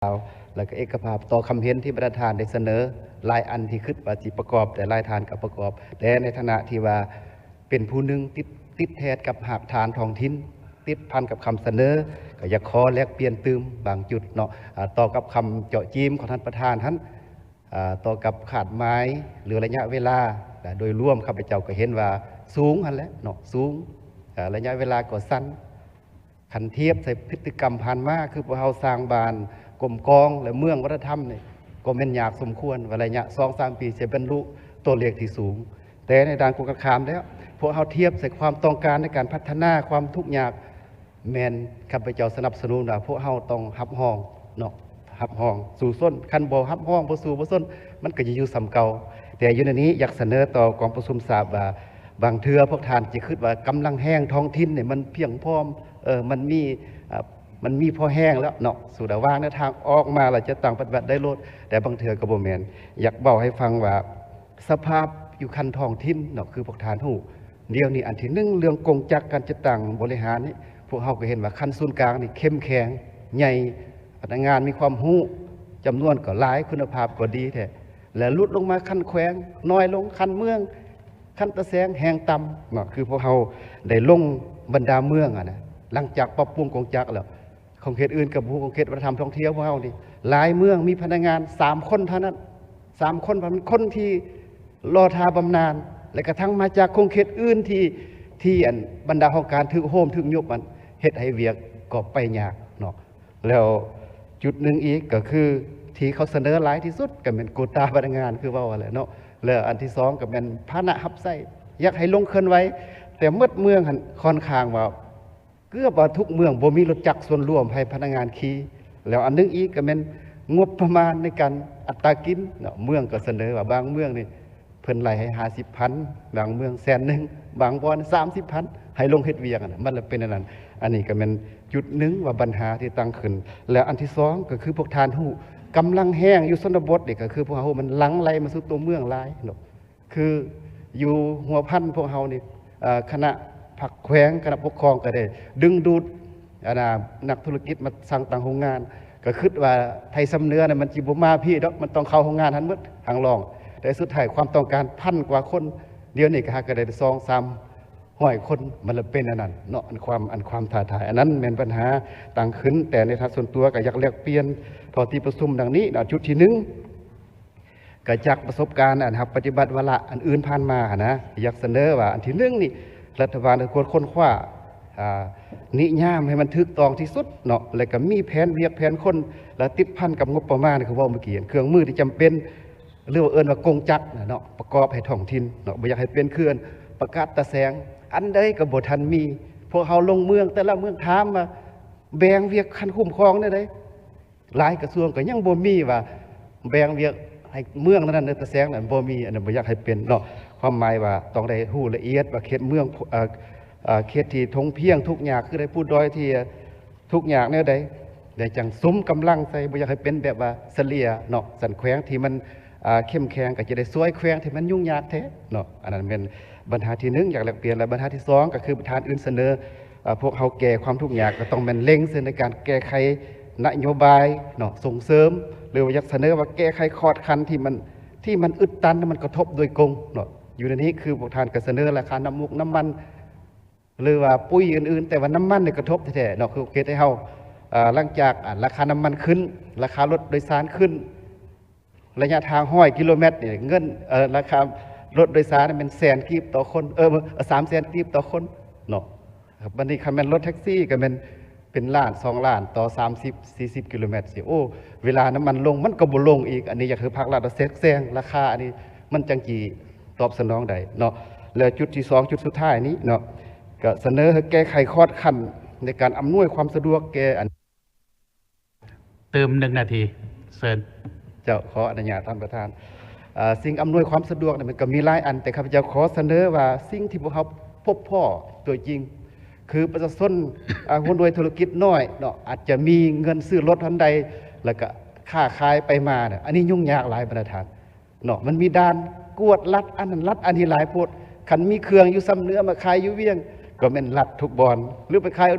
າວ ແລະກໍເອກະພາບຕໍ່ຄຳເຫັນທີ່ບັນດາທ່ານໄດ້ສະເໜີ ຫຼາຍອັນທີ່ຄິດວ່າຊິປະກອບ ແຕ່ຫຼາຍທ່ານກໍປະກອບ. ແຕ່ໃນຖານະທີ່ວ່າເປັນຜູ້ໜຶ່ງຕິດ ຕິດແທດກັບຮາກຖານທ້ອງຖິ່ນ ຕິດພັນກັບຄຳສະເໜີ ກໍຢາກຂໍແລກປ່ຽນຕື່ມບາງຈຸດເນາະ ອາ ຕໍ່ກັບຄຳເຈາະຈີມຂອງທ່ານປະທານຫັ້ນ ອາ ຕໍ່ກັບຄາດໝາຍ ຫຼື ໄລຍະເວລາ ແລະ ໂດຍລວມຂ້າພະເຈົ້າກໍເຫັນວ່າສູງຫັ້ນແຫຼະເນາະ ສູງ ອາ ໄລຍະເວລາກໍສັ້ນ. ຄັນທຽບໃສ່ພຶດຕິກຳຜ່ານມາ ຄືພວກເຮົາສ້າງບ້ານ ກົມກອງ ແລະ ເມືອງວັດທະນະທຳນີ້ ກໍແມ່ນຍາກສົມຄວນວ່າໄລຍະສອງສາມປີຈະບັນລຸຕົວເລກທີ່ສູງ. ແຕ່ໃນດ້ານກົງກັນຂ້າມແລ້ວ ພວກເຮົາທຽບໃສ່ຄວາມຕ້ອງການໃນການພັດທະນາ ຄວາມທຸກຍາກ ແມ່ນຂ້າພະເຈົ້າສະໜັບສະໜູນວ່າພວກເຮົາຕ້ອງຮັບຮອງເນາະ ຮັບຮອງສູ້ຊົນ. ຄັນບໍ່ຮັບຮອງ ບໍ່ສູ້ ບໍ່ຊົນ ມັນກໍຈະຢູ່ສ່ຳເກົ່າ. ແຕ່ຢູ່ໃນນີ້ຢາກສະເໜີຕໍ່ກອງປະຊຸມຊາບວ່າ ບາງເທື່ອພວກທ່ານຈະຄິດວ່າກຳລັງແຮງທ້ອງຖິ່ນນີ້ມັນພຽງພໍ ເອີ ມັນມີ ເອີ ມັນມີພໍແຮງແລ້ວເນາະ ສູ້ດາວາງແນວທາງອອກມາແລ້ວຈະຕັ້ງປະຕິບັດໄດ້ໂລດ. ແຕ່ບາງເທື່ອກໍບໍ່ແມ່ນ. ຢາກເວົ້າໃຫ້ຟັງວ່າ ສະພາບຢູ່ຂັ້ນທ້ອງຖິ່ນເນາະ ຄືພວກທ່ານຮູ້ ດຽວນີ້ອັນທີໜຶ່ງ ເລື່ອງກົງຈັກການຈັດຕັ້ງບໍລິຫານນີ້ ພວກເຮົາກໍເຫັນວ່າຂັ້ນສູນກາງນີ້ເຂັ້ມແຂງ ໃຫຍ່ ພະນັກງານມີຄວາມຮູ້ ຈຳນວນກໍຫຼາຍ ຄຸນນະພາບກໍດີແທ້ ແລະ ຫຼຸດລົງມາຂັ້ນແຂວງ ນ້ອຍລົງ ຂັ້ນເມືອງ ຂັ້ນຕາແສງແຮງຕ່ຳເນາະ. ຄືພວກເຮົາໄດ້ລົງບັນດາເມືອງຫັ້ນນະ ຫຼັງຈາກປັບປຸງກົງຈັກແລ້ວ ຂົງເຂດອື່ນກໍບໍ່ຮູ້ ຂົງເຂດວັດທະນະທຳທ່ອງທ່ຽວພວກເຮົານີ້ ຫຼາຍເມືອງມີພະນັກງານສາມຄົນເທົ່ານັ້ນ ສາມຄົນ ເປັນຄົນທີ່ລໍຖ້າບຳນານ ແລະກະທັງມາຈາກຂົງເຂດອື່ນທີ່ ທີ່ອັນບັນດາຫ້ອງການຖືກໂຮມຖືກຍຸບ ອັນເຮັດໃຫ້ວຽກກໍໄປຍາກເນາະ. ແລ້ວຈຸດໜຶ່ງອີກກໍຄືທີ່ເຂົາສະເໜີຫຼາຍທີ່ສຸດກໍແມ່ນໂກຕາພະນັກງານ ຄືເວົ້າຫັ້ນແຫຼະເນາະ. ແລ້ວອັນທີສອງກໍແມ່ນພາຫະນະຮັບໃຊ້ ຢາກໃຫ້ລົງເຄື່ອນໄຫວ ແຕ່ໝົດເມືອງຫັ້ນຂ້ອນຂ້າງວ່າ ເກືອບວ່າທຸກເມືອງບໍ່ມີລົດຈັກສ່ວນລວມໃຫ້ພະນັກງານຂີ່. ແລ້ວອັນໜຶ່ງອີກກໍແມ່ນງົບປະມານໃນການອັດຕາກິນເນາະ ເມືອງກໍສະເໜີວ່າບາງເມືອງນີ້ເພິ່ນໄລ່ໃຫ້ຫ້າສິບພັນ ບາງເມືອງແສນໜຶ່ງ ບາງບ່ອນສາມສິບພັນ ໃຫ້ລົງເຮັດວຽກຫັ້ນນະ ມັນລະເປັນອັນນັ້ນ. ອັນນີ້ກໍແມ່ນຈຸດໜຶ່ງວ່າບັນຫາທີ່ຕັ້ງຂຶ້ນ. ແລ້ວອັນທີສອງກໍຄືພວກທ່ານຮູ້ ກຳລັງແຮງຢູ່ຊົນນະບົດນີ້ ກໍຄືພວກເຮົາມັນຫຼັ່ງໄຫຼມາສູ່ຕົວເມືອງຫຼາຍເນາະ. ຄືຢູ່ຫົວພັນພວກເຮົານີ້ ເອີ ຄະນະພັກແຂວງ ຄະນະປົກຄອງກໍໄດ້ດຶງດູດ ອັນນ່າ ນັກທຸລະກິດມາສ້າງຕັ້ງໂຮງງານ ກໍຄິດວ່າໄທຊຳເໜືອນະ ມັນຊິບໍ່ມາພີ້ດອກ ມັນຕ້ອງເຂົ້າໂຮງງານຫັ້ນໝົດ ທາງລອງ. ແຕ່ສຸດທ້າຍຄວາມຕ້ອງການພັນກວ່າຄົນ ດຽວນີ້ກໍຫາກະໄດ້ສອງສາມຮ້ອຍຄົນ ມັນລະເປັນອັນນັ້ນເນາະ. ອັນຄວາມ ອັນຄວາມທ້າທາຍ ອັນນັ້ນແມ່ນບັນຫາຕັ້ງຂຶ້ນ. ແຕ່ໃນທາງສ່ວນຕົວກໍຢາກແລກປ່ຽນຕໍ່ທີ່ປະຊຸມດັ່ງນີ້ເນາະ. ຈຸດທີໜຶ່ງ ກະຈາກປະສົບການອັນຮັບປະຕິບັດວາລະອັນອື່ນຜ່ານມາຫັ້ນນະ ຢາກສະເໜີວ່າອັນທີໜຶ່ງນີ້ ລັດຖະບານຄວນຄົ້ນຄວ້າ ອາ ນິຍາມໃຫ້ມັນຖືກຕ້ອງທີ່ສຸດເນາະ ແລະກະມີແຜນວຽກແຜນຄົນ ແລະຕິດພັນກັບງົບປະມານ ຄືເວົ້າເມື່ອກີ້ ເຄື່ອງມືທີ່ຈຳເປັນ ຫຼືວ່າເອີ້ນວ່າກົງຈັກນະເນາະ ປະກອບໃຫ້ທ້ອງຖິ່ນເນາະ. ບໍ່ຢາກໃຫ້ເປັນເຂື່ອນ ປະກາດຕາແສງ ອັນໃດກໍບໍ່ທັນມີ. ພວກເຮົາລົງເມືອງ ແຕ່ລະເມືອງຖາມວ່າແບ່ງວຽກຂັ້ນຄຸ້ມຄອງແນວໃດ? ຫຼາຍກະຊວງກໍຍັງບໍ່ມີວ່າແບ່ງວຽກໃຫ້ເມືອງນັ້ນໆ ຕາແສງນັ້ນບໍ່ມີ. ອັນນັ້ນບໍ່ຢາກໃຫ້ເປັນເນາະ. ຄວາມໝາຍວ່າຕ້ອງໄດ້ຮູ້ລະອຽດວ່າເຂດເມືອງ ເອີ ເຂດທີ່ທົ່ງພຽງທຸກຍາກຄືໃດ ພູດອຍທີ່ທຸກຍາກແນວໃດ ແລະຈັ່ງສຸມກຳລັງໃສ່. ບໍ່ຢາກໃຫ້ເປັນແບບວ່າສະເລ່ຍເນາະ ຊັ້ນແຂວງທີ່ມັນ ອາ ເຂັ້ມແຂງກໍຈະໄດ້ຊ່ວຍແຂວງທີ່ມັນຫຍຸ້ງຍາກແທ້ເນາະ. ອັນນັ້ນແມ່ນບັນຫາທີໜຶ່ງ ຢາກແລກປ່ຽນ. ແລະບັນຫາທີສອງ ກໍຄືທ່ານອື່ນສະເໜີ ອາ ພວກເຮົາແກ້ຄວາມທຸກຍາກ ກໍຕ້ອງແມ່ນເລັງໃສ່ໃນການແກ້ໄຂນະໂຍບາຍເນາະ ສົ່ງເສີມ ຫຼືວ່າຢາກສະເໜີວ່າແກ້ໄຂຂອດຂັນທີ່ມັນ ທີ່ມັນອຶດຕັນ ແລະມັນກະທົບໂດຍກົງເນາະ. ຢູ່ໃນນີ້ຄືພວກທ່ານກໍສະເໜີລາຄານ້ຳມັກນ້ຳມັນ ຫຼືວ່າປຸ໋ຍອື່ນໆ ແຕ່ວ່ານ້ຳມັນນີ້ກະທົບແທ້ໆເນາະ. ຄືເຮັດໃຫ້ເຮົາ ອາ ຫຼັງຈາກ ອາ ລາຄານ້ຳມັນຂຶ້ນ ລາຄາລົດໂດຍສານຂຶ້ນ ໄລຍະທາງຮ້ອຍກິໂລແມັດນີ້ ເງິນ ເອີ ລາຄາລົດໂດຍສານແມ່ນແສນກີບຕໍ່ຄົນ ເອີ ສາມແສນກີບຕໍ່ຄົນເນາະ. ບັດນີ້ຄັນແມ່ນລົດແທັກຊີກໍແມ່ນເປັນລ້ານສອງລ້ານຕໍ່ສາມສິບສີ່ສິບກິໂລແມັດຊີ້ ໂອ້ ເວລານ້ຳມັນລົງມັນກໍບໍ່ລົງອີກ. ອັນນີ້ຢາກໃຫ້ພາກລັດແຊກແຊງລາຄາ ອັນນີ້ມັນຈັ່ງຊິຕອບສະໜອງໄດ້ເນາະ. ແລ້ວຈຸດທີສອງ ຈຸດສຸດທ້າຍນີ້ເນາະ ກໍສະເໜີໃຫ້ແກ້ໄຂຂອດຂັນໃນການອຳນວຍຄວາມສະດວກແກ່ອັນ ຕື່ມໜຶ່ງນາທີ ເຊີນ. ເຈົ້າ ຂໍອະນຸຍາດທ່ານປະທານ. ເອີ ສິ່ງອຳນວຍຄວາມສະດວກນີ້ມັນກໍມີຫຼາຍອັນ ແຕ່ຂ້າພະເຈົ້າຂໍສະເໜີວ່າສິ່ງທີ່ພວກເຮົາພົບພໍ້ຕົວຈິງ ຄືປະຊາຊົນ ອາ ຫົວໜ່ວຍທຸລະກິດນ້ອຍເນາະ ອາດຈະມີເງິນຊື້ລົດຄັນໃດ ແລ້ວກະຄ້າຂາຍໄປມານະ ອັນນີ້ຫຍຸ້ງຍາກຫຼາຍບັນດາທ່ານ ເນາະ. ມັນມີດ່ານກວດລັດອັນນັ້ນລັດອັນນີ້ຫຼາຍໂພດ. ຄັນມີເຄື່ອງຢູ່ຊຳເໜືອມາຂາຍຢູ່ວຽງ ກໍແມ່ນລັດທຸກບ່ອນ ຫຼືໄປຂາຍອຸດົມ